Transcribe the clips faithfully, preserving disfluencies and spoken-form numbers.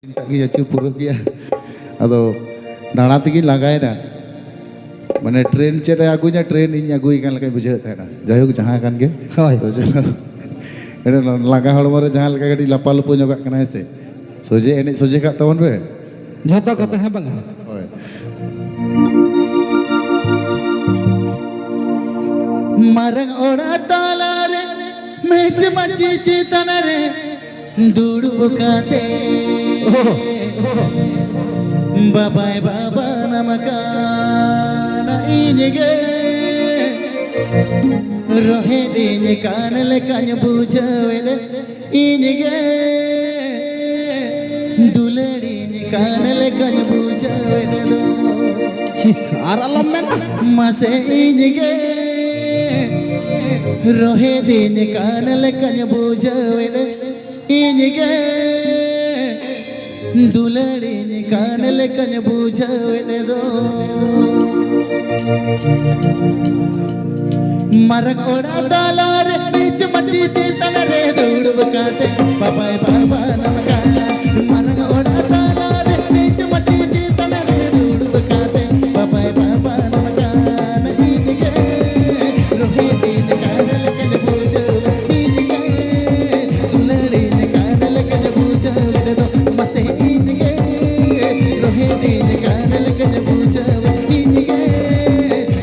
ᱴᱟᱜ ᱜᱤᱧ ᱟᱹᱪᱩᱨ ᱯᱩᱨᱟᱹᱣ ᱠᱮᱜᱼᱟ᱾ ᱟᱫᱚ ᱫᱟᱬᱟ ᱛᱮᱜᱤᱧ ᱞᱟᱸᱜᱟᱭᱮᱱᱟ᱾ ᱢᱟᱱᱮ ᱴᱨᱮᱱ ᱪᱮᱫ ᱮ ᱟᱹᱜᱩᱧᱟ, ᱴᱨᱮᱱ ᱤᱧ ᱟᱹᱜᱩᱭ ᱠᱟᱱ ᱞᱮᱠᱟᱧ ᱵᱩᱡᱷᱟᱹᱣᱮᱫ ᱛᱟᱦᱮᱱᱟ᱾ ᱡᱟᱭᱦᱳᱠ, ᱡᱟᱦᱟᱸ ᱠᱟᱱ ᱜᱮ᱾ ᱦᱳᱭ᱾ ᱛᱚ ᱪᱚᱞᱚ, ᱮᱱᱰᱮ ᱞᱟᱸᱜᱟ ᱦᱚᱲᱢᱚ ᱨᱮ ᱡᱟᱦᱟᱸ ᱞᱮᱠᱟ ᱠᱟᱹᱴᱤᱡ ᱞᱟᱯᱟ ᱞᱩᱯᱟᱹ ᱧᱚᱜᱟᱜ ᱠᱟᱱᱟ, ᱦᱮᱸ ᱥᱮ? ᱥᱚᱡᱷᱮ ᱮᱱᱮᱡ ᱥᱚᱡᱷᱮ ᱠᱟᱜ ᱛᱟᱵᱚᱱ ᱯᱮ᱾ ᱡᱷᱚᱛᱚ ᱠᱚᱛᱮ, ᱦᱮᱸ ᱵᱟᱝᱟ? ᱦᱳᱭ᱾ ᱢᱟᱨᱟᱝ ᱚᱲᱟᱜ ᱛᱟᱞᱟᱨᱮ ᱢᱮᱪ ᱢᱟᱹᱪᱤ ᱪᱮᱛᱟᱱ ᱨᱮ ᱫᱩᱲᱩᱵ ᱠᱟᱛᱮ ᱵᱟᱵᱟᱭ ᱵᱟᱵᱟᱱᱟᱢ ᱠᱟᱱᱟ ᱤᱧ ᱜᱮ᱾ ᱨᱚᱦᱮᱫᱤᱧ ᱠᱟᱱ ᱞᱮᱠᱟᱧ ᱵᱩᱡᱷᱟᱹᱣᱮᱫ ᱤᱧ ᱜᱮ᱾ ᱫᱩᱞᱟᱹᱲᱤᱧ ᱠᱟᱱ ᱞᱮᱠᱟᱧ ᱵᱩᱡᱷᱟᱹᱣᱮᱫ ᱫᱚ᱾ ᱪᱤᱥ, ᱟᱨ ᱟᱞᱚᱢ ᱢᱮᱱᱟ᱾ ᱢᱟᱥᱮ ᱤᱧ ᱜᱮ ᱨᱚᱦᱮᱫᱤᱧ ᱠᱟᱱ ᱞᱮᱠᱟᱧ ᱵᱩᱡᱷᱟᱹᱣᱮᱫ ᱤᱧ ᱜᱮ᱾ ᱫᱩᱞᱟᱹᱲᱤᱧ ᱠᱟᱱ ᱞᱮᱠᱟᱧ ᱵᱩᱡᱷᱟᱹᱣᱮᱫ ᱫᱚ᱾ ᱢᱟᱨᱟᱝ ᱚᱲᱟᱜ ᱛᱟᱞᱟᱨᱮ ᱢᱮᱪ ᱢᱟᱹᱪᱤ ᱪᱮᱛᱟᱱ ᱨᱮ ᱫᱩᱲᱩᱵ ᱠᱟᱛᱮ ᱵᱟᱵᱟᱭ ᱵᱟᱵᱟᱱᱟᱢ ᱠᱟᱱᱟ᱾ ᱢᱟᱨᱟᱝ ᱚᱲᱟᱜ ᱛᱟᱞᱟᱨᱮ ᱢᱮᱪ ᱢᱟᱹᱪᱤ ᱪᱮᱛᱟᱱ ᱨᱮ ᱫᱩᱲᱩᱵ ᱠᱟᱛᱮ ᱵᱟᱵᱟᱭ ᱵᱟᱵᱟᱱᱟᱢ ᱠᱟᱱᱟ᱾ ᱤᱧ ᱜᱮ ᱨᱚᱦᱮᱫᱤᱧ ᱠᱟᱱ ᱞᱮᱠᱟᱧ ᱵᱩᱡᱷᱟᱹᱣ, ᱤᱧ ᱜᱮ ᱫᱩᱞᱟᱹᱲᱤᱧ ᱠᱟᱱ ᱞᱮᱠᱟᱧ ᱵᱩᱡᱷᱟᱹᱣ ᱨᱮᱫᱚ, ᱢᱟᱥᱮ ᱤᱧ ᱜᱮ ᱨᱚᱦᱮᱫᱤᱧ ᱠᱟᱱ ᱞᱮᱠᱟᱧ ᱵᱩᱡᱷᱟᱹᱣ, ᱤᱧ ᱜᱮ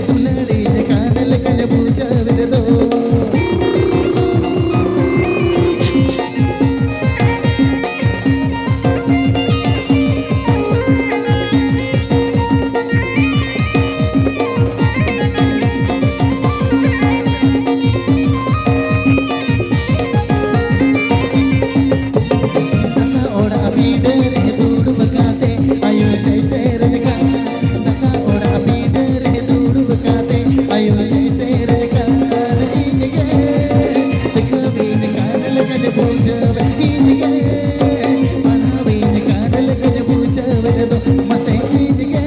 ᱫᱩᱞᱟᱹᱲᱤᱧ ᱠᱟᱱ ᱞᱮᱠᱟᱧ ᱵᱩᱡᱷᱟᱹᱣ ᱨᱮᱫᱚ᱾ ᱫᱟᱠᱟ ᱚᱲᱟᱜ ᱯᱤᱸᱰᱟᱹ ᱨᱮ ᱫᱩᱲᱩᱵ ᱠᱟᱛᱮ ᱟᱭᱳ ᱥᱮ ᱥᱮᱨᱮᱧ ᱠᱟᱱ᱾ ᱫᱟᱠᱟ ᱚᱲᱟᱜ ᱯᱤᱸᱰᱟᱹ ᱨᱮ ᱫᱩᱲᱩᱵ ᱠᱟᱛᱮ ᱟᱭᱳ ᱥᱮ ᱥᱮᱨᱮᱧ ᱠᱟᱱ᱾ ᱤᱧ ᱜᱮ ᱥᱤᱠᱷᱟᱹᱣᱤᱧ ᱠᱟᱱ ᱞᱮᱠᱟᱧ ᱵᱩᱡᱷᱟᱹᱣ, ᱤᱧ ᱜᱮ ᱯᱟᱲᱦᱟᱣᱤᱧ ᱠᱟᱱ ᱞᱮᱠᱟᱧ ᱵᱩᱡᱷᱟᱹᱣ ᱫᱚ᱾ ᱢᱟᱥᱮ ᱤᱧ ᱜᱮ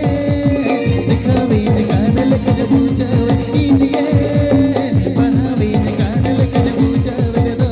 ᱥᱤᱠᱷᱟᱹᱣᱤᱧ ᱠᱟᱱ ᱞᱮᱠᱟᱧ ᱵᱩᱡᱷᱟᱹᱣ, ᱤᱧ ᱜᱮ ᱯᱟᱲᱦᱟᱣᱤᱧ ᱠᱟᱱ ᱞᱮᱠᱟᱧ ᱵᱩᱡᱷᱟᱹᱣ ᱫᱚ᱾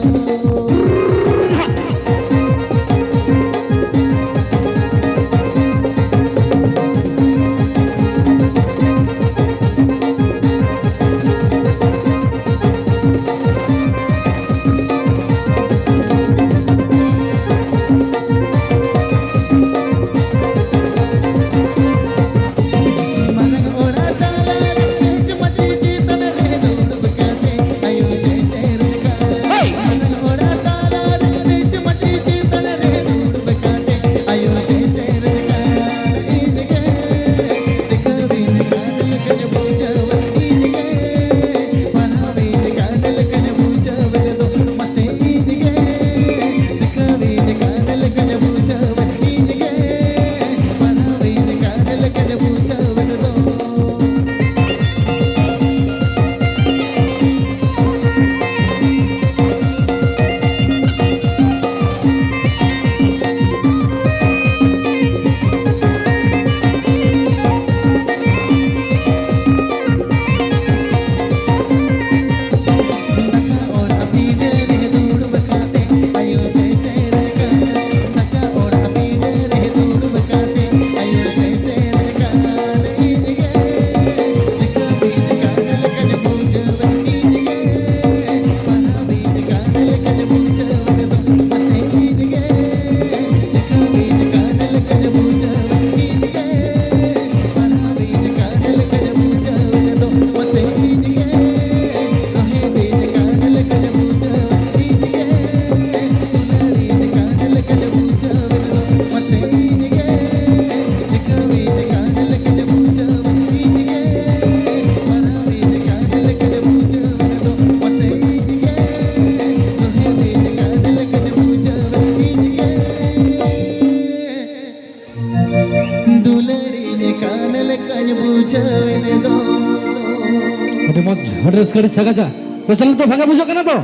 ᱟᱹᱰᱤ ᱢᱚᱡᱽ, ᱟᱹᱰᱤ ᱨᱟᱹᱥᱠᱟᱹ, ᱟᱹᱰᱤ ᱪᱷᱟᱜᱟᱪᱟ᱾ ᱛᱚ ᱪᱚᱞᱚ, ᱛᱚ ᱵᱷᱟᱜᱮ ᱵᱩᱡᱷᱟᱹᱜ ᱠᱟᱱᱟ ᱛᱚ?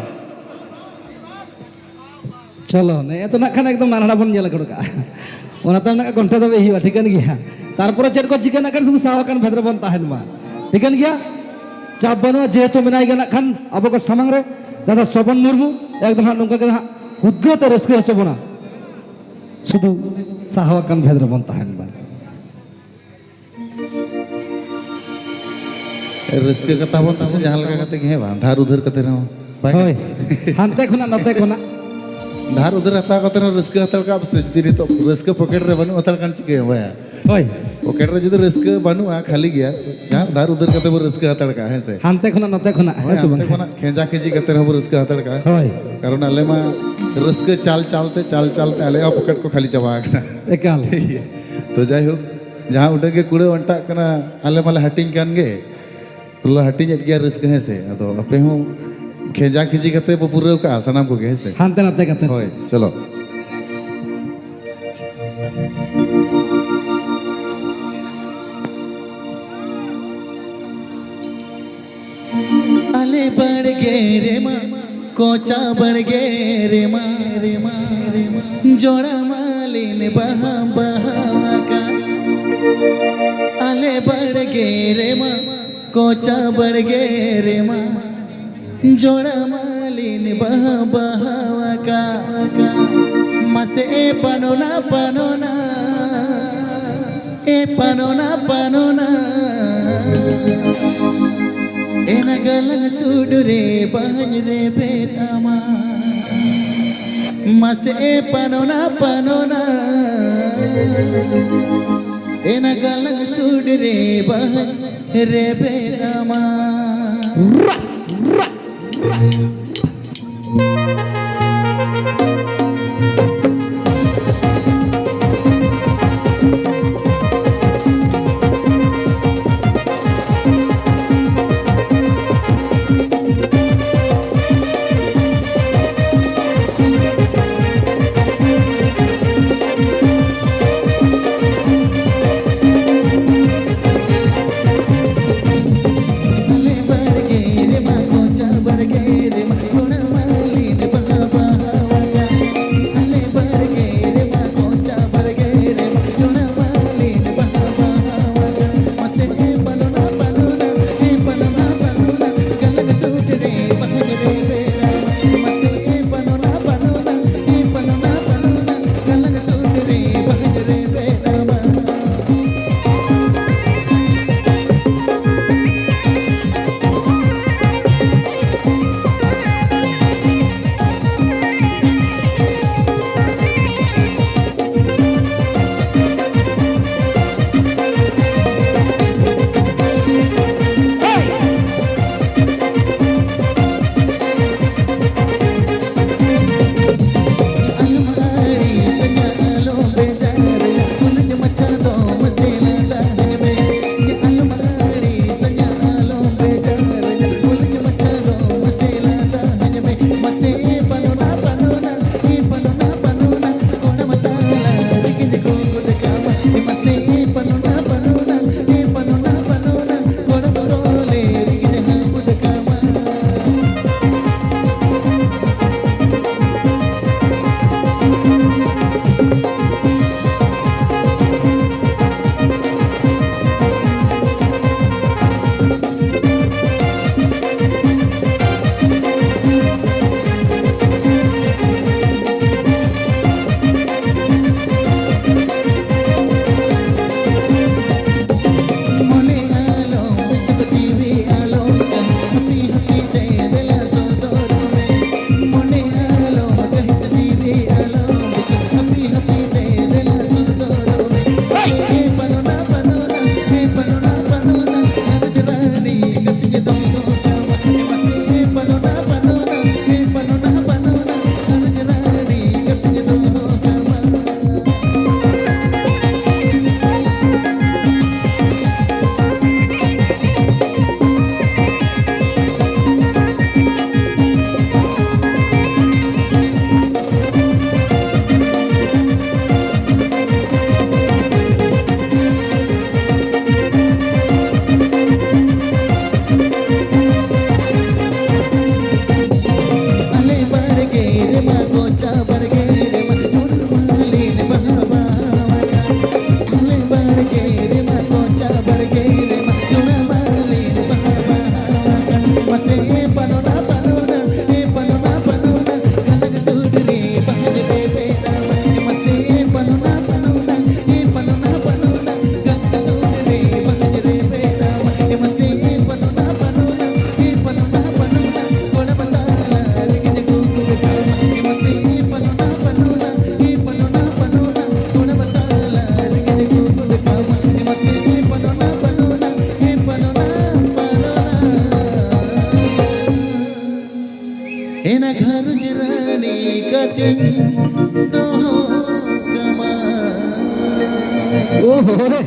ᱪᱚᱞᱚ, ᱱᱮᱜᱼᱮ ᱛᱚ ᱱᱟᱜ ᱠᱷᱟᱱ ᱮᱠᱫᱚᱢ ᱱᱟᱱᱦᱟᱲᱟ ᱵᱚᱱ ᱧᱮᱞ ᱜᱚᱫ ᱠᱟᱜᱼᱟ᱾ ᱚᱱᱟ ᱛᱟᱭᱚᱢ ᱱᱟᱜ ᱠᱚᱱᱴᱷᱮ ᱫᱚ ᱦᱩᱭᱩᱜᱼᱟ, ᱴᱷᱤᱠᱟᱹᱱ ᱜᱮᱭᱟ᱾ ᱛᱟᱨᱯᱚᱨᱮ ᱪᱮᱫ ᱠᱚ ᱪᱤᱠᱟᱹ ᱱᱟᱜ ᱠᱷᱟᱱ ᱥᱩᱫᱷᱩ ᱥᱟᱦᱟᱣ ᱟᱠᱟᱱ ᱵᱷᱮᱫ ᱨᱮᱵᱚᱱ ᱛᱟᱦᱮᱱ ᱢᱟ, ᱴᱷᱤᱠᱟᱹᱱ ᱜᱮᱭᱟ᱾ ᱪᱟᱯ ᱵᱟᱹᱱᱩᱜᱼᱟ, ᱡᱮᱦᱮᱛᱩ ᱢᱮᱱᱟᱭ ᱜᱮ ᱱᱟᱜ ᱠᱷᱟᱱ ᱟᱵᱚ ᱠᱚ ᱥᱟᱢᱟᱝ ᱨᱮ ᱫᱟᱫᱟ ᱥᱚᱵᱚᱱ ᱢᱩᱨᱢᱩ, ᱮᱠᱫᱚᱢ ᱦᱟᱸᱜ ᱱᱚᱝᱠᱟ ᱜᱮ ᱦᱟᱸᱜ ᱩᱫᱽᱜᱟᱹᱣ ᱛᱮ ᱨᱟᱹᱥᱠᱟᱹ ᱦᱚᱪᱚ ᱵᱚᱱᱟ᱾ ᱥᱩᱫᱷᱩ ᱥᱟᱦᱟᱣ ᱟᱠᱟᱱ ᱵᱷᱮᱫ ᱨᱮᱵᱚᱱ ᱛᱟᱦᱮᱱ ᱢᱟ᱾ ᱨᱟᱹᱥᱠᱟᱹ ᱠᱟᱛᱷᱟ ᱵᱚᱱ ᱛᱟᱥᱮ ᱡᱟᱦᱟᱸ ᱞᱮᱠᱟ ᱠᱟᱛᱮ ᱜᱮ, ᱦᱮᱸ ᱵᱟᱝ? ᱫᱷᱟᱨ ᱩᱫᱷᱟᱹᱨ ᱠᱟᱛᱮ ᱨᱮᱦᱚᱸ ᱵᱟᱭ ᱦᱳᱭ᱾ ᱜᱟᱱᱚᱜᱼᱟ᱾ ᱦᱟᱱᱛᱮ ᱠᱷᱚᱱᱟᱜ ᱱᱚᱛᱮ ᱠᱷᱚᱱᱟᱜ᱾ ᱫᱷᱟᱨ ᱩᱫᱷᱟᱹᱨ ᱦᱟᱛᱟᱣ ᱠᱟᱛᱮ ᱨᱮᱦᱚᱸ ᱨᱟᱹᱥᱠᱟᱹ ᱦᱟᱛᱟᱲ ᱠᱟᱜᱼᱟ ᱯᱮᱥᱮ, ᱡᱩᱫᱤ ᱱᱤᱛᱚᱜ ᱨᱟᱹᱥᱠᱟᱹ ᱯᱚᱠᱮᱴ ᱨᱮ ᱵᱟᱹᱱᱩᱜ ᱦᱟᱛᱟᱲ ᱠᱷᱟᱱ ᱪᱤᱠᱟᱹᱭᱟᱢ ᱵᱟᱭᱟ? ᱦᱳᱭ᱾ ᱯᱚᱠᱮᱴ ᱨᱮ ᱡᱩᱫᱤ ᱨᱟᱹᱥᱠᱟᱹ ᱵᱟᱹᱱᱩᱜᱼᱟ, ᱠᱷᱟᱹᱞᱤ ᱜᱮᱭᱟ, ᱡᱟᱦᱟᱸ ᱫᱷᱟᱨ ᱩᱫᱷᱟᱹᱨ ᱠᱟᱛᱮ ᱵᱚ ᱨᱟᱹᱥᱠᱟᱹ ᱦᱟᱛᱟᱲ ᱠᱟᱜᱼᱟ, ᱦᱮᱸ ᱥᱮ? ᱦᱟᱱᱛᱮ ᱠᱷᱚᱱᱟᱜ ᱱᱚᱛᱮ ᱠᱷᱚᱱᱟᱜ, ᱦᱮᱸ ᱦᱳᱭ, ᱥᱮ ᱦᱟᱱᱛᱮ ᱵᱟᱝ? ᱠᱷᱚᱱᱟᱜ ᱠᱷᱮᱸᱡᱟ ᱠᱷᱮᱸᱡᱤ ᱠᱟᱛᱮ ᱨᱮᱦᱚᱸ ᱵᱚ ᱨᱟᱹᱥᱠᱟᱹ ᱦᱟᱛᱟᱲ ᱠᱟᱜᱼᱟ᱾ ᱦᱳᱭ᱾ ᱠᱟᱨᱚᱱ ᱟᱞᱮ ᱢᱟ ᱨᱟᱹᱥᱠᱟᱹ ᱪᱟᱞ ᱪᱟᱞ ᱛᱮ, ᱪᱟᱞ ᱪᱟᱞ ᱛᱮ ᱟᱞᱮᱭᱟᱜ ᱦᱚᱸ ᱯᱚᱠᱮᱴ ᱠᱚ ᱠᱷᱟᱹᱞᱤ ᱪᱟᱵᱟ ᱟᱠᱟᱱᱟ᱾ ᱮᱠᱟᱞ᱾ ᱴᱷᱤᱠ ᱜᱮᱭᱟ᱾ ᱛᱚ ᱡᱟᱭᱦᱳᱠ, ᱡᱟᱦᱟᱸ ᱩᱰᱟᱹᱝ ᱜᱮ ᱠᱩᱲᱟᱹᱣ ᱟᱱᱴᱟᱜ ᱠᱟᱱᱟ, ᱟᱞᱮ ᱢᱟᱞᱮ ᱦᱟᱹᱴᱤᱧ ᱠᱟᱱ ᱜᱮ᱾ ᱛᱚᱞᱮ ᱦᱟᱹᱴᱤᱧᱮᱫ ᱜᱮᱭᱟ ᱨᱟᱹᱥᱠᱟᱹ, ᱦᱮᱸ ᱥᱮ? ᱟᱫᱚ ᱟᱯᱮ ᱦᱚᱸ ᱠᱷᱮᱸᱡᱟ ᱠᱷᱮᱸᱡᱤ ᱠᱟᱛᱮ ᱵᱚ ᱯᱩᱨᱟᱹᱣ ᱠᱟᱜᱼᱟ ᱥᱟᱱᱟᱢ ᱠᱚᱜᱮ, ᱦᱮᱸ ᱥᱮ? ᱦᱟᱱᱛᱮ ᱱᱟᱛᱮ ᱠᱟᱛᱮ᱾ ᱦᱳᱭ, ᱪᱚᱞᱚ᱾ ᱟᱞᱮ ᱵᱟᱲᱜᱮ ᱨᱮᱢᱟ, ᱠᱚᱪᱟ ᱵᱟᱲᱜᱮ ᱨᱮᱢᱟ, ᱨᱮᱢᱟ, ᱨᱮᱢᱟ, ᱡᱚᱲᱟ ᱢᱟᱞᱤᱱ ᱵᱟᱦᱟ ᱵᱟᱦᱟ ᱟᱠᱟᱱ᱾ ᱟᱞᱮ ᱵᱟᱲᱜᱮ ᱨᱮᱢᱟ, ᱠᱚᱪᱟ ᱵᱟᱲᱜᱮ ᱨᱮᱢᱟ, ᱡᱚᱲᱟ ᱢᱟᱞᱤᱱ ᱵᱟᱦᱟ ᱵᱟᱦᱟ ᱟᱠᱟᱱ᱾ ᱢᱟᱥᱮ ᱮ ᱯᱟᱱᱚᱱᱟ, ᱯᱟᱱᱚᱱᱟ, ᱮ ᱯᱟᱱᱚᱱᱟ, ᱯᱟᱱᱚᱱᱟ, ᱮᱱᱟ ᱜᱟᱞᱟᱝ ᱥᱩᱰ ᱨᱮ ᱵᱟᱦᱟᱧ ᱨᱮᱵᱮᱫ ᱟᱢᱟ᱾ ᱢᱟᱥᱮ ᱮ ᱯᱟᱱᱚᱱᱟ, ᱯᱟᱱᱚᱱᱟ, ᱮᱱᱟ ᱜᱟᱞᱟᱝ ᱥᱩᱰ ᱨᱮ ᱵᱟᱦᱟᱧ ᱨᱮᱵᱮᱫ ᱟᱢᱟ᱾ ᱳᱦᱳ,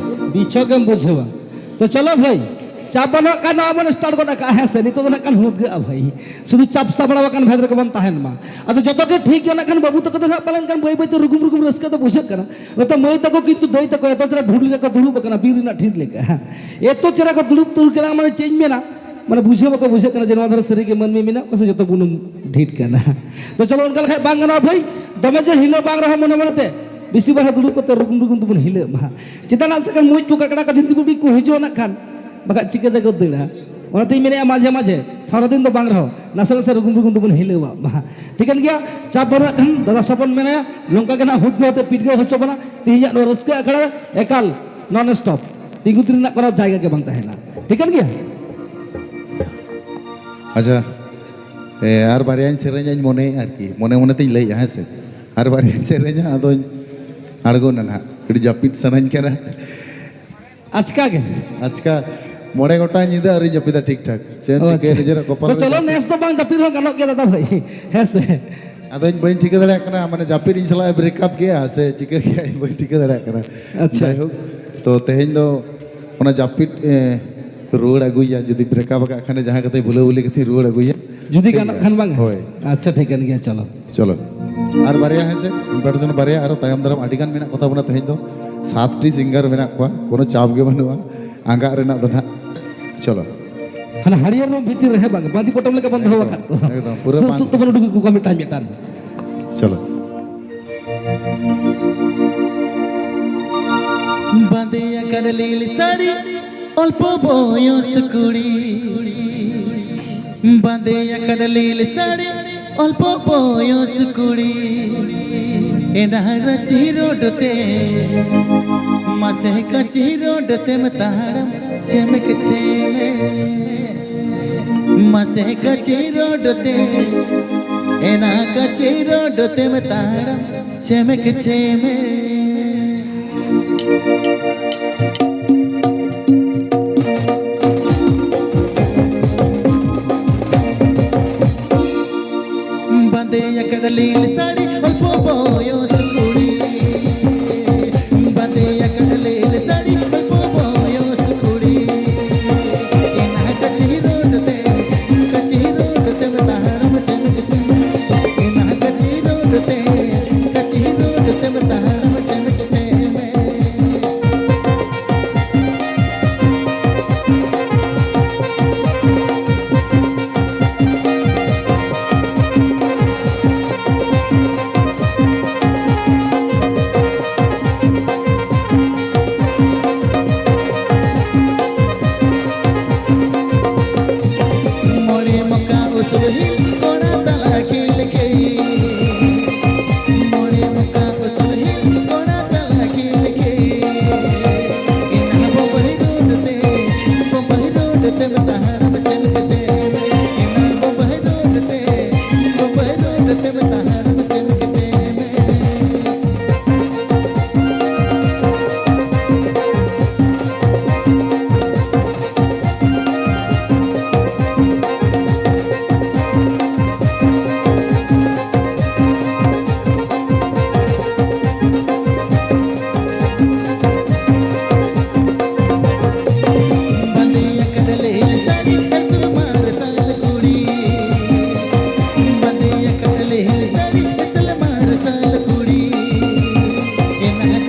ᱵᱤᱪᱷᱚᱠ ᱮᱢ ᱵᱩᱡᱷᱟᱹᱣᱟ᱾ ᱛᱚ ᱪᱚᱞᱚ ᱵᱷᱟᱹᱭ, ᱪᱟᱯ ᱵᱟᱹᱱᱩᱜ ᱠᱷᱟᱱ ᱱᱚᱣᱟ ᱵᱚᱱ start ᱜᱚᱫ ᱠᱟᱜᱼᱟ, ᱦᱮᱸ ᱥᱮ? ᱱᱤᱛᱚᱜ ᱫᱚ ᱱᱟᱜ ᱠᱷᱟᱱ ᱦᱩᱫᱜᱟᱹᱜᱼᱟ ᱵᱷᱟᱹᱭ, ᱥᱩᱫᱷᱩ ᱪᱟᱯ ᱥᱟᱯᱲᱟᱣ ᱟᱠᱟᱱ ᱵᱷᱮᱫ ᱨᱮᱜᱮ ᱵᱚᱱ ᱛᱟᱦᱮᱱ ᱢᱟ᱾ ᱟᱫᱚ ᱡᱚᱛᱚ ᱜᱮ ᱴᱷᱤᱠ ᱜᱮᱭᱟ, ᱱᱟᱜ ᱠᱷᱟᱱ ᱵᱟᱹᱵᱩ ᱛᱟᱠᱚ ᱫᱚ ᱱᱟᱜ ᱯᱟᱞᱮᱱ ᱠᱷᱟᱱ ᱵᱟᱹᱭ ᱵᱟᱹᱭ ᱛᱮ ᱨᱩᱜᱩᱢ ᱨᱩᱜᱩᱢ ᱨᱟᱹᱥᱠᱟᱹ ᱫᱚ ᱵᱩᱡᱷᱟᱹᱜ ᱠᱟᱱᱟ᱾ ᱱᱚᱛᱮ ᱢᱟᱹᱭ ᱛᱟᱠᱚ ᱠᱤᱱᱛᱩ ᱫᱟᱹᱭ ᱛᱟᱠᱚ ᱮᱛᱚ ᱪᱮᱦᱨᱟ ᱰᱷᱩᱞ ᱞᱮᱠᱟ ᱠᱚ ᱫᱩᱲᱩᱵ ᱟᱠᱟᱱᱟ, ᱵᱤᱨ ᱨᱮᱱᱟᱜ ᱰᱷᱤᱞ ᱞᱮᱠᱟ᱾ ᱮᱛᱚ ᱪᱮᱦᱨᱟ ᱠᱚ ᱫᱩᱲᱩᱵ ᱛᱩᱞ ᱠᱟᱱᱟ, ᱢᱟᱱᱮ ᱪᱮᱫ ᱤᱧ ᱢᱮᱱᱟ, ᱢᱟᱱᱮ ᱵᱩᱡᱷᱟᱹᱣ ᱵᱟᱠᱚ ᱵᱩᱡᱷᱟᱹᱜ ᱠᱟᱱᱟ ᱡᱮ ᱱᱚᱣᱟ ᱫᱷᱟᱨᱮ ᱥᱟᱹᱨᱤ ᱜᱮ ᱢᱟᱹᱱᱢᱤ ᱢᱮᱱᱟᱜ ᱠᱚᱣᱟ ᱥᱮ ᱡᱚᱛᱚ ᱵᱩᱱᱩᱢ ᱰᱷᱤᱴ ᱠᱟᱱᱟ᱾ ᱛᱚ ᱪᱚᱞᱚ, ᱚᱱᱠᱟ ᱞᱮᱠᱷᱟᱡ ᱵᱟᱝ ᱜᱟᱱᱚᱜᱼᱟ ᱵᱷᱟᱹᱭ, ᱫᱚᱢᱮ ᱡᱮ ᱦᱤᱞᱟᱹ ᱵᱟᱝ ᱨᱮᱦᱚᱸ ᱢᱚᱱᱮ ᱢᱚᱱᱮᱛᱮ ᱵᱮᱥᱤ ᱵᱟᱨ ᱫᱩᱲᱩᱵ ᱠᱟᱛᱮ ᱨᱩᱜᱩᱢ ᱨᱩᱜᱩᱢ ᱛᱮᱵᱚᱱ ᱦᱤᱞᱟᱹᱜ ᱢᱟ᱾ ᱪᱮᱫᱟᱜ ᱥᱮ ᱠᱷᱟᱱ ᱢᱩᱡ ᱠᱚ ᱠᱟᱠᱲᱟ ᱠᱚ ᱡᱩᱫᱤ ᱠᱚ ᱦᱤᱡᱩᱜᱼᱟ ᱱᱟᱜ ᱠᱷᱟᱱ, ᱵᱟᱠᱷᱟᱡ ᱪᱤᱠᱟᱹᱛᱮ ᱠᱚ ᱫᱟᱹᱲᱟ? ᱚᱱᱟᱛᱮᱧ ᱢᱮᱱᱮᱫᱼᱟ ᱢᱟᱡᱷᱮ ᱢᱟᱡᱷᱮ, ᱥᱟᱨᱟᱫᱤᱱ ᱫᱚ ᱵᱟᱝ ᱨᱮᱦᱚᱸ, ᱱᱟᱥᱮ ᱱᱟᱥᱮ ᱨᱩᱜᱩᱢ ᱨᱩᱜᱩᱢ ᱛᱮᱵᱚᱱ ᱦᱤᱞᱟᱹᱣᱟᱜ ᱢᱟ᱾ ᱴᱷᱤᱠᱟᱹᱱ ᱜᱮᱭᱟ, ᱪᱟᱯ ᱵᱟᱹᱱᱩᱜ ᱠᱷᱟᱱ ᱫᱟᱫᱟ ᱥᱟᱵᱚᱱ ᱢᱮᱱᱟᱭᱟ, ᱱᱚᱝᱠᱟ ᱜᱮ ᱱᱟᱜ ᱦᱩᱫ ᱦᱚᱛᱮ ᱯᱤᱰᱜᱟᱹᱣ ᱦᱚᱪᱚ ᱵᱚᱱᱟ᱾ ᱛᱮᱦᱮᱧᱟᱜ ᱱᱚᱣᱟ ᱨᱟᱹᱥᱠᱟᱹ ᱟᱠᱷᱲᱟ ᱨᱮ ᱮᱠᱟᱞ non stop ᱛᱤᱸᱜᱩ ᱛᱤᱨ ᱨᱮᱱᱟᱜ ᱠᱳᱱᱳ ᱡᱟᱭᱜᱟ ᱜᱮ ᱵᱟᱝ ᱛᱟᱦᱮᱱᱟ᱾ ᱴᱷᱤᱠᱟᱹᱱ ᱜᱮᱭᱟ? ᱟᱪᱪᱷᱟ, ᱮ, ᱟᱨ ᱵᱟᱨᱭᱟᱧ ᱥᱮᱨᱮᱧᱟᱧ ᱢᱚᱱᱮᱭᱮᱫᱼᱟ ᱟᱨᱠᱤ, ᱢᱚᱱᱮ ᱢᱚᱱᱮ ᱛᱤᱧ ᱞᱟᱹᱭᱮᱫᱼᱟ, ᱦᱮᱸ ᱥᱮ? ᱟᱨ ᱵᱟᱨᱭᱟᱧ ᱥᱮᱨᱮᱧᱟ, ᱟᱫᱚᱧ ᱟᱬᱜᱚᱱᱟ ᱱᱟᱦᱟᱜ, ᱠᱟᱹᱴᱤᱡ ᱡᱟᱹᱯᱤᱫ ᱥᱟᱱᱟᱧ ᱠᱟᱱᱟ᱾ ᱟᱪᱠᱟ ᱜᱮ? ᱟᱪᱠᱟ, ᱢᱚᱬᱮ ᱜᱚᱴᱟᱝ ᱧᱤᱫᱟᱹ ᱟᱹᱣᱨᱤᱧ ᱡᱟᱹᱯᱤᱫᱟ ᱴᱷᱤᱠ ᱴᱷᱟᱠ᱾ ᱪᱮᱫ ᱮᱢ ᱚ, ᱪᱤᱠᱟᱹᱭᱟ, ᱟᱪᱪᱷᱟ᱾ ᱱᱤᱡᱮᱨᱟᱜ ᱠᱚᱯᱟᱞ ᱛᱚ ᱨᱮ ᱪᱚᱞᱚ, ᱡᱟᱹᱯᱤᱫ᱾ ᱱᱮᱥ ᱫᱚ ᱵᱟᱝ ᱡᱟᱹᱯᱤᱫ ᱨᱮᱦᱚᱸ ᱜᱟᱱᱚᱜ ᱜᱮᱭᱟ ᱫᱟᱫᱟ ᱵᱷᱟᱹᱭ, ᱦᱮᱸ ᱥᱮ? ᱟᱫᱚᱧ ᱵᱟᱹᱧ ᱴᱷᱤᱠᱟᱹ ᱫᱟᱲᱮᱭᱟᱜ ᱠᱟᱱᱟ, ᱢᱟᱱᱮ ᱡᱟᱹᱯᱤᱫ ᱤᱧ ᱥᱟᱞᱟᱜ ᱮ break up ᱠᱮᱜᱼᱟ ᱥᱮ ᱪᱤᱠᱟᱹ ᱠᱮᱜᱼᱟ, ᱤᱧ ᱵᱟᱹᱧ ᱴᱷᱤᱠᱟᱹ ᱫᱟᱲᱮᱭᱟᱜ ᱠᱟᱱᱟ᱾ ᱟᱪᱪᱷᱟ᱾ ᱡᱟᱭᱦᱳᱠ, ᱛᱚ ᱛᱮᱦᱮᱧ ᱫᱚ ᱚᱱᱟ ᱡᱟᱹᱯᱤᱫ, ᱮ, ᱨᱩᱣᱟᱹᱲ ᱟᱹᱜᱩᱭᱟ, ᱡᱩᱫᱤ break up ᱟᱠᱟᱫ ᱠᱷᱟᱱᱮ, ᱡᱟᱦᱟᱸ ᱠᱟᱛᱮ ᱵᱷᱩᱞᱟᱹ ᱵᱷᱩᱞᱤ ᱠᱟᱛᱮ ᱨᱩᱣᱟᱹᱲ ᱟᱹᱜᱩᱭᱟ᱾ ᱡᱩᱫᱤ ᱴᱷᱤᱠ ᱜᱟᱱᱚᱜ ᱜᱮᱭᱟ᱾ ᱠᱷᱟᱱ ᱵᱟᱝ? ᱦᱳᱭ᱾ ᱟᱪᱪᱷᱟ, ᱴᱷᱤᱠ ᱠᱟᱱ ᱜᱮᱭᱟ, ᱪᱚᱞᱚ᱾ ᱪᱚᱞᱚ᱾ ᱟᱨ ᱵᱟᱨᱭᱟ, ᱦᱮᱸ ᱥᱮ, introduction ᱵᱟᱨᱭᱟ, ᱟᱨᱚ ᱛᱟᱭᱚᱢ ᱫᱟᱨᱟᱢ ᱟᱹᱰᱤ ᱜᱟᱱ ᱢᱮᱱᱟᱜ ᱠᱚ ᱛᱟᱵᱚᱱᱟ᱾ ᱛᱮᱦᱮᱧ ᱫᱚ ᱥᱟᱛ ᱴᱤ singer ᱢᱮᱱᱟᱜ ᱠᱚᱣᱟ, ᱠᱳᱱᱳ ᱪᱟᱯ ᱜᱮ ᱵᱟᱹᱱᱩᱜᱼᱟ ᱟᱸᱜᱟᱜ ᱨᱮᱱᱟᱜ ᱫᱚ ᱱᱟᱦᱟᱜ᱾ ᱪᱚᱞᱚ᱾ ᱦᱟᱱᱟ ᱦᱟᱹᱨᱭᱟᱹᱲ ᱨᱚᱝ ᱵᱷᱤᱛᱤᱨ ᱨᱮ, ᱦᱮᱸ ᱵᱟᱝ, ᱵᱟᱸᱫᱤ ᱯᱚᱴᱚᱢ ᱞᱮᱠᱟ ᱵᱚᱱ ᱫᱚᱦᱚ ᱮᱠᱫᱚᱢ, ᱟᱠᱟᱫ ᱠᱚᱣᱟ᱾ ᱮᱠᱫᱚᱢ, ᱯᱩᱨᱟᱹ ᱥᱩᱜ ᱵᱟᱸᱫ- ᱥᱩᱜ ᱛᱮᱵᱚᱱ ᱩᱰᱩᱠ ᱟᱠᱚ ᱠᱟᱱᱟ ᱢᱤᱫᱴᱟᱝ ᱢᱤᱫᱴᱟᱝ᱾ ᱪᱚᱞᱚ᱾ ᱵᱟᱸᱫᱮ ᱟᱠᱟᱫ ᱞᱤᱞ ᱥᱟᱹᱲᱤ ᱚᱞᱯᱚ ᱵᱚᱭᱚᱥ ᱠᱩᱲᱤ, ᱵᱟᱸᱫᱮ ᱟᱠᱟᱫ ᱞᱤᱞ ᱥᱟᱹᱲᱤ ᱚᱞᱯᱚ ᱵᱚᱭᱚᱥ ᱠᱩᱲᱤ, ᱮᱱᱟᱝ ᱨᱟᱸᱪᱤ ᱨᱳᱰ ᱛᱮ ᱢᱟᱥᱮ ᱠᱟᱹᱪᱤ ᱨᱳᱰ ᱛᱮᱢ ᱛᱟᱲᱟᱢ ᱪᱷᱮᱢᱮᱠ ᱪᱷᱮᱢᱮ, ᱢᱟᱥᱮ ᱠᱟᱹᱪᱤ ᱨᱳᱰ ᱛᱮ, ᱮᱱᱟᱝ ᱠᱟᱹᱪᱤ ᱨᱳᱰ ᱛᱮᱢ ᱛᱟᱲᱟᱢ ᱪᱷᱮᱢᱮᱠ ᱪᱷᱮᱢᱮ᱾ ᱵᱟᱸᱫᱮ ᱟᱠᱟᱫ ᱞᱤᱞ ᱥᱟᱹᱲᱤ ᱚᱞᱯᱚ ᱵᱚᱭᱚᱥ ᱠᱩᱲᱤ, ᱵᱟᱸᱫᱮ ᱟᱠᱟᱫ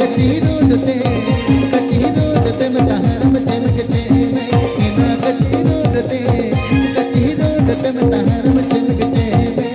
ᱠᱟᱹᱪᱤ ᱨᱳᱰ ᱛᱮ, ᱠᱟᱹᱪᱤ ᱨᱳᱰ ᱛᱮᱢ ᱛᱟᱦᱟᱨ ᱢᱟᱪᱷᱮ ᱢᱟᱪᱷᱮ ᱪᱮ ᱢᱮ᱾ ᱤᱱᱟ ᱠᱟᱹᱪᱤ ᱨᱳᱰ ᱛᱮ, ᱠᱟᱹᱪᱤ ᱨᱳᱰ ᱛᱮᱢ ᱛᱟᱦᱟᱨ ᱢᱟᱪᱷᱮ ᱢᱟᱪᱷᱮ ᱪᱮ ᱢᱮ᱾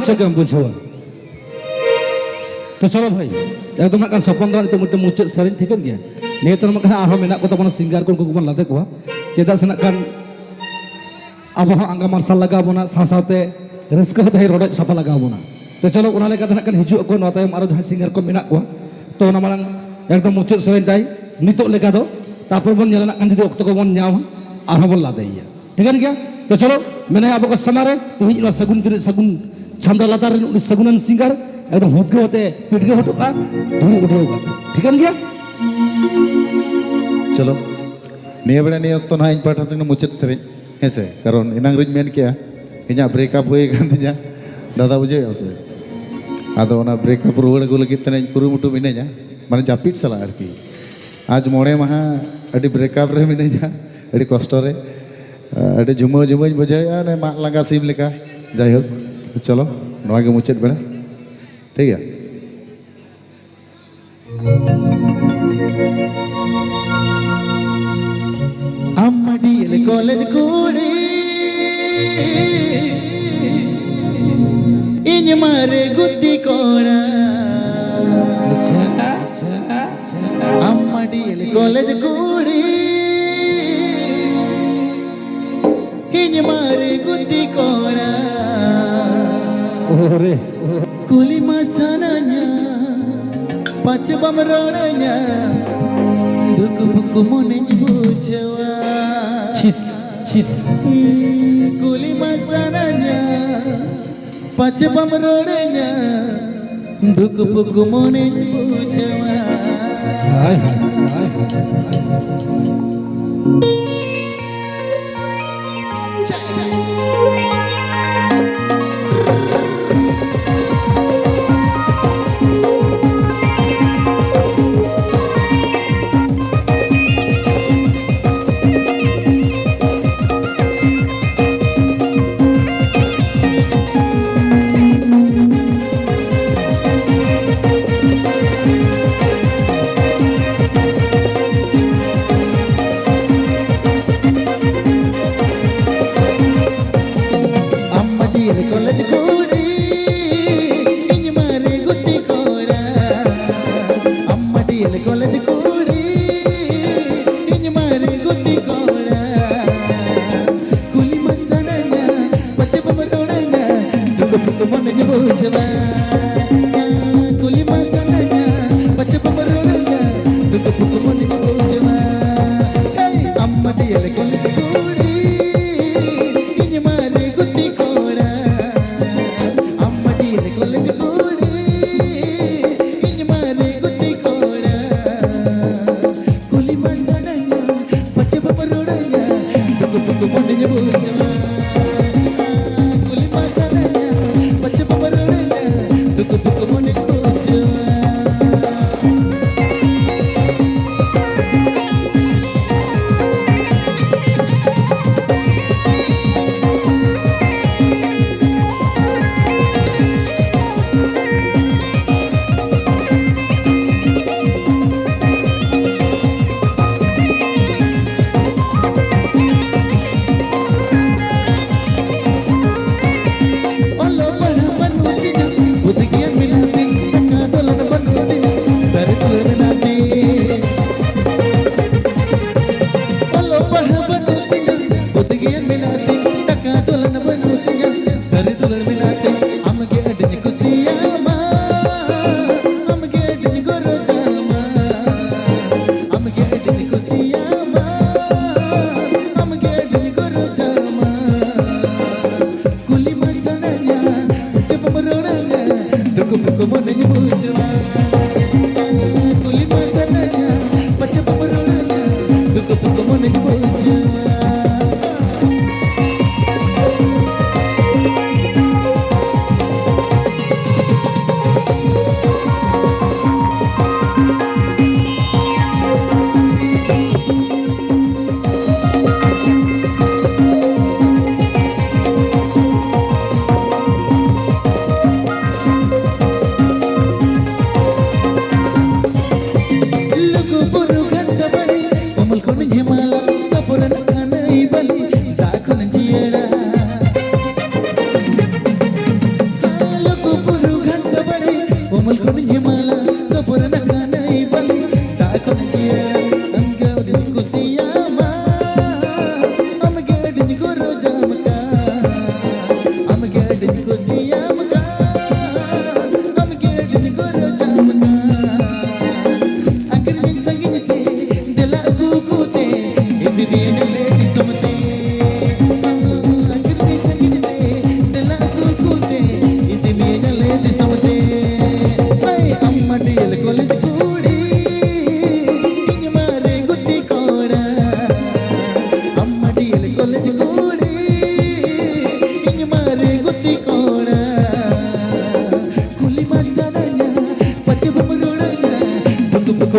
ᱪᱮᱫ ᱮᱢ ᱵᱩᱡᱷᱟᱹᱣᱟ? ᱛᱚ ᱪᱚᱞᱚ ᱵᱷᱟᱭ, ᱮᱠᱫᱚᱢ ᱱᱟᱜ ᱠᱷᱟᱱ ᱥᱚᱯᱚᱱ ᱫᱚ ᱱᱤᱛᱚᱜ ᱢᱤᱫᱴᱮᱱ ᱢᱩᱪᱟᱹᱫ ᱥᱮᱨᱮᱧ, ᱴᱷᱤᱠᱟᱹᱱ ᱜᱮᱭᱟ? ᱱᱤᱭᱟᱹ ᱛᱟᱭᱱᱚᱢ ᱱᱟᱜ ᱠᱷᱟᱱ ᱟᱨᱦᱚᱸ ᱢᱮᱱᱟᱜ ᱠᱚ ᱛᱟᱵᱚᱱᱟ ᱥᱤᱝᱜᱟᱨ ᱠᱚ, ᱩᱱᱠᱩ ᱠᱚᱵᱚᱱ ᱞᱟᱫᱮ ᱠᱚᱣᱟ᱾ ᱪᱮᱫᱟᱜ ᱥᱮ ᱱᱟᱜ ᱠᱷᱟᱱ ᱟᱵᱚ ᱦᱚᱸ ᱟᱸᱜᱟ ᱢᱟᱨᱥᱟᱞ ᱞᱟᱜᱟᱣ ᱵᱚᱱᱟ, ᱥᱟᱶ ᱥᱟᱶᱛᱮ ᱨᱟᱹᱥᱠᱟᱹ ᱦᱚᱸ ᱛᱟᱦᱮᱸ ᱨᱚᱰᱚᱡ ᱥᱟᱯᱷᱟ ᱞᱟᱜᱟᱣ ᱵᱚᱱᱟ᱾ ᱛᱚ ᱪᱚᱞᱚ, ᱚᱱᱟ ᱞᱮᱠᱟᱛᱮ ᱱᱟᱜ ᱠᱷᱟᱱ ᱦᱤᱡᱩᱜ ᱟᱠᱚ ᱱᱚᱣᱟ ᱛᱟᱭᱚᱢ ᱟᱨᱚ ᱡᱟᱦᱟᱸᱭ ᱥᱤᱝᱜᱟᱨ ᱠᱚ ᱢᱮᱱᱟᱜ ᱠᱚᱣᱟ᱾ ᱛᱚ ᱚᱱᱟ ᱢᱟᱲᱟᱝ ᱮᱠᱫᱚᱢ ᱢᱩᱪᱟᱹᱫ ᱥᱮᱨᱮᱧ ᱛᱟᱭ ᱱᱤᱛᱚᱜ ᱞᱮᱠᱟ ᱫᱚ, ᱛᱟᱨᱯᱚᱨ ᱵᱚᱱ ᱧᱮᱞᱟ ᱱᱟᱜ ᱠᱷᱟᱱ ᱡᱩᱫᱤ ᱚᱠᱛᱚ ᱠᱚᱵᱚᱱ ᱧᱟᱢᱟ ᱟᱨᱦᱚᱸ ᱵᱚᱱ ᱞᱟᱫᱮᱭᱮᱭᱟ᱾ ᱴᱷᱤᱠᱟᱹᱱ ᱜᱮᱭᱟ? ᱛᱚ ᱪᱚᱞᱚ, ᱢᱮᱱᱟᱭᱟ ᱟᱵᱚ ᱠᱚ ᱥᱟᱢᱟᱝ ᱨᱮ ᱛᱮᱦᱮᱧ ᱱᱚᱣᱟ ᱥᱟᱹᱜᱩᱱ ᱛᱤᱨᱤ ᱥᱟᱹᱜᱩᱱ ᱪᱷᱟᱢᱰᱟ ᱞᱟᱛᱟᱨ ᱨᱮᱱ ᱩᱱᱤ ᱥᱟᱹᱜᱩᱱᱟᱱ ᱥᱤᱝᱜᱟᱨ, ᱮᱠᱫᱚᱢ ᱦᱩᱫᱽᱜᱟᱹᱣ ᱟᱛᱮ ᱯᱤᱰᱜᱟᱹᱣ ᱦᱚᱴᱚ ᱠᱟᱜᱼᱟ, ᱫᱷᱩᱲᱤ ᱩᱰᱟᱹᱣ ᱠᱟᱜᱼᱟ᱾ ᱴᱷᱤᱠᱟᱹᱱ ᱜᱮᱭᱟ? ᱪᱚᱞᱚ, ᱱᱤᱭᱟᱹ ᱵᱮᱲᱟ ᱱᱤᱭᱟᱹ ᱚᱠᱛᱚ ᱱᱟᱦᱟᱜ ᱤᱧ ᱯᱟᱦᱴᱟ ᱥᱮᱫ ᱠᱷᱚᱱ ᱢᱩᱪᱟᱹᱫ ᱥᱮᱨᱮᱧ, ᱦᱮᱸ ᱥᱮ? ᱠᱟᱨᱚᱱ ᱮᱱᱟᱝ ᱨᱤᱧ ᱢᱮᱱ ᱠᱮᱜᱼᱟ, ᱤᱧᱟᱹᱜ ᱵᱨᱮᱠᱟᱯ ᱦᱩᱭ ᱟᱠᱟᱱ ᱛᱤᱧᱟ, ᱫᱟᱫᱟ, ᱵᱩᱡᱷᱟᱹᱣᱮᱫ ᱟᱢ ᱥᱮ? ᱟᱫᱚ ᱚᱱᱟ ᱵᱨᱮᱠᱟᱯ ᱨᱩᱣᱟᱹᱲ ᱟᱹᱜᱩ ᱞᱟᱹᱜᱤᱫ ᱛᱮ ᱤᱧ ᱠᱩᱨᱩᱢᱩᱴᱩ ᱢᱤᱱᱟᱹᱧᱟ, ᱢᱟᱱᱮ ᱡᱟᱹᱯᱤᱫ ᱥᱟᱞᱟᱜ ᱟᱨᱠᱤ᱾ ᱟᱡ ᱢᱚᱬᱮ ᱢᱟᱦᱟ ᱟᱹᱰᱤ ᱵᱨᱮᱠᱟᱯ ᱨᱮ ᱢᱤᱱᱟᱹᱧᱟ, ᱟᱹᱰᱤ ᱠᱚᱥᱴᱚ ᱨᱮ, ᱟᱹᱰᱤ ᱡᱷᱩᱢᱟᱹ ᱡᱷᱩᱢᱟᱹᱧ ᱵᱩᱡᱷᱟᱹᱣᱮᱫᱼᱟ, ᱚᱱᱮ ᱢᱟᱜ ᱞᱟᱸᱜᱟ ᱥᱤᱢ ᱞᱮᱠᱟ᱾ ᱡᱟᱭᱦᱳᱠ, ᱪᱚᱞᱚ, ᱱᱚᱣᱟ ᱜᱮ ᱢᱩᱪᱟᱹᱫ ᱵᱮᱲᱟ, ᱴᱷᱤᱠ ᱜᱮᱭᱟ? ᱟᱢ ᱢᱟᱹᱰᱤᱭᱮᱞ ᱠᱚᱞᱮᱡᱽ ᱠᱩᱲᱤ, ᱤᱧ ᱢᱟᱨᱮ ᱜᱩᱛᱤ ᱠᱚᱲᱟ᱾ ᱟᱢ ᱢᱟᱹᱰᱤᱭᱮᱞ ᱠᱚᱞᱮᱡᱽ ᱠᱩᱲᱤ, ᱤᱧ ᱢᱟᱨᱮ ᱜᱩᱛᱤ ᱠᱚᱲᱟ᱾ ᱳᱦᱳ ᱨᱮ᱾ ᱠᱩᱞᱤ ᱢᱟ ᱥᱟᱱᱟᱧᱟ, ᱯᱟᱪᱷᱮ ᱵᱟᱢ ᱨᱚᱲᱟᱹᱧᱟ, ᱫᱩᱠ ᱵᱩᱠ ᱢᱚᱱᱮᱧ ᱵᱩᱡᱷᱟᱹᱣᱟ᱾ ᱪᱷᱤᱥ, ᱪᱷᱤᱥ᱾ ᱠᱩᱞᱤ ᱢᱟ ᱥᱟᱱᱟᱧᱟ, ᱯᱟᱪᱷᱮ ᱵᱟᱢ ᱨᱚᱲᱟᱹᱧᱟ, ᱫᱩᱠ ᱵᱩᱠ ᱢᱚᱱᱮᱧ ᱵᱩᱡᱷᱟᱹᱣᱟ᱾ ᱦᱟᱭ, ᱦᱟᱭ, ᱦᱟᱭ, ᱦᱟᱭ᱾ ᱢᱟᱹᱴᱤᱭᱟᱹᱞ ᱠᱚᱞᱮᱡᱽ ᱠᱩᱲᱤ, ᱤᱧ ᱢᱟᱨᱮ ᱜᱩᱛᱤ ᱠᱚᱲᱟ᱾ ᱟᱢ ᱢᱟᱹᱴᱤᱭᱟᱹᱞ ᱠᱚᱞᱮᱡᱽ ᱠᱩᱲᱤ, ᱤᱧ ᱢᱟᱨᱮ ᱜᱩᱛᱤ ᱠᱚᱲᱟ᱾ ᱠᱩᱞᱤ ᱢᱟ ᱥᱟᱱᱟᱧᱟ, ᱯᱟᱪᱮ ᱵᱟᱢ ᱨᱩᱲᱟᱹᱧᱟ, ᱫᱩᱠᱩ ᱫᱩᱠᱩ ᱢᱚᱱᱮᱧ ᱵᱩᱡᱷᱟᱹᱣᱟ᱾ ᱠᱩᱞᱤ ᱢᱟ ᱥᱟᱱᱟᱧᱟ, ᱯᱟᱪᱮ ᱵᱟᱢ ᱨᱩᱲᱟᱹᱧᱟ, ᱫᱩᱠᱩ ᱫᱩᱠᱩ ᱢᱚᱱᱮᱧ ᱵᱩᱡᱷᱟᱹᱣᱟ᱾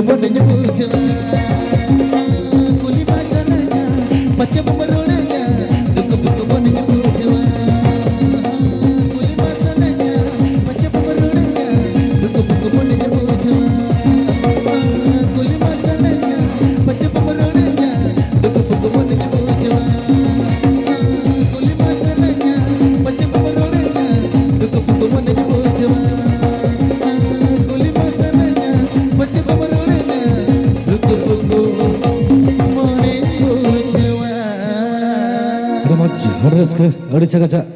ᱢᱚᱱᱮᱧ ᱵᱩᱡᱷᱟᱹᱣᱟ, ᱠᱩᱞᱤ ᱵᱟᱝ ᱥᱟᱱᱟᱧᱟ, ᱯᱟᱪᱮ ᱵᱟᱢ ᱨᱚᱲᱟᱹᱧᱟ, ᱫᱩᱠ ᱫᱩᱠ ᱢᱚᱱᱮᱧ ᱵᱩᱡᱷᱟᱹᱣᱟ᱾ ᱠᱩᱞᱤ ᱵᱟᱝ ᱥᱟᱱᱟᱧᱟ, ᱯᱟᱪᱮ ᱵᱟᱢ ᱨᱚᱲᱟᱹᱧᱟ, ᱫᱩᱠ ᱫᱩᱠ ᱢᱚᱱᱮᱧ ᱵᱩᱡᱷᱟᱹᱣᱟ᱾ ᱠᱩᱞᱤ ᱵᱟᱝ ᱥᱟᱱᱟᱧᱟ, ᱯᱟᱪᱮ ᱵᱟᱢ ᱨᱚᱲᱟᱹᱧᱟ, ᱫᱩᱠ ᱫᱩᱠ ᱢᱚᱱᱮᱧ ᱵᱩᱡᱷᱟᱹᱣᱟ᱾ ᱠᱩᱞᱤ ᱵᱟᱝ ᱥᱟᱱᱟᱧᱟ, ᱯᱟᱪᱮ ᱵᱟᱢ ᱨᱚᱲᱟᱹᱧᱟ, ᱫᱩᱠ ᱫᱩᱠ ᱢᱚᱱᱮᱧ ᱵᱩᱡᱷᱟᱹᱣᱟ᱾ ᱠᱩᱞᱤ ᱵᱟᱝ ᱥᱟᱱᱟᱧᱟ, ᱯᱟᱪᱮ ᱵᱟᱢ ᱨᱚᱲᱟᱹᱧᱟ, ᱫᱩᱠ ᱫᱩᱠ ᱢᱚᱱᱮᱧ ᱵᱩᱡᱷᱟᱹᱣᱟ᱾ ᱟᱹᱰᱤ ᱢᱚᱡᱽ, ᱟᱹᱰᱤ ᱨᱟᱹᱥᱠᱟᱹ, ᱟᱹᱰᱤ ᱪᱟᱠᱟᱪᱟᱠ᱾